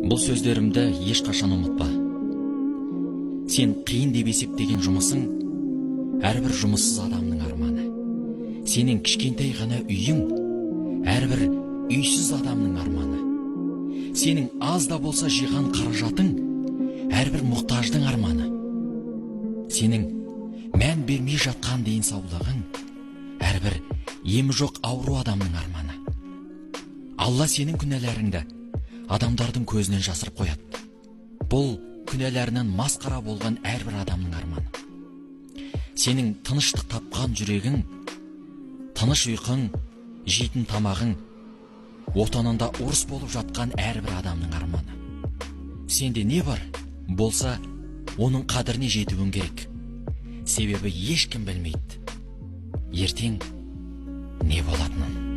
Бұл сөздерімді ешқашан ұмытпа. Сен қиын деп есептеген жұмысың әрбір жұмыссыз адамның арманы. Сенің кішкентай ғана үйің әрбір үйсіз адамның арманы. Сенің аз да болса жиған қаражатың әрбір мұқтаждың арманы. Сенің мән бермей жатқан денсаулығың әрбір емі жоқ ауру адамның арманы. Алла сенің күнәларыңды адамдардың көзінен жасырып қояды. Бұл күнәларынан масқара болған әрбір адамның арманы. Сенің тыныштық тапқан жүрегің, тыныш ұйқың, жейтін тамағың, отанында ұрыс болып жатқан әрбір адамның арманы. Сенде не бар болса, оның қадіріне жетуің керек. Себебі ешкім білмейді ертең не болатынын.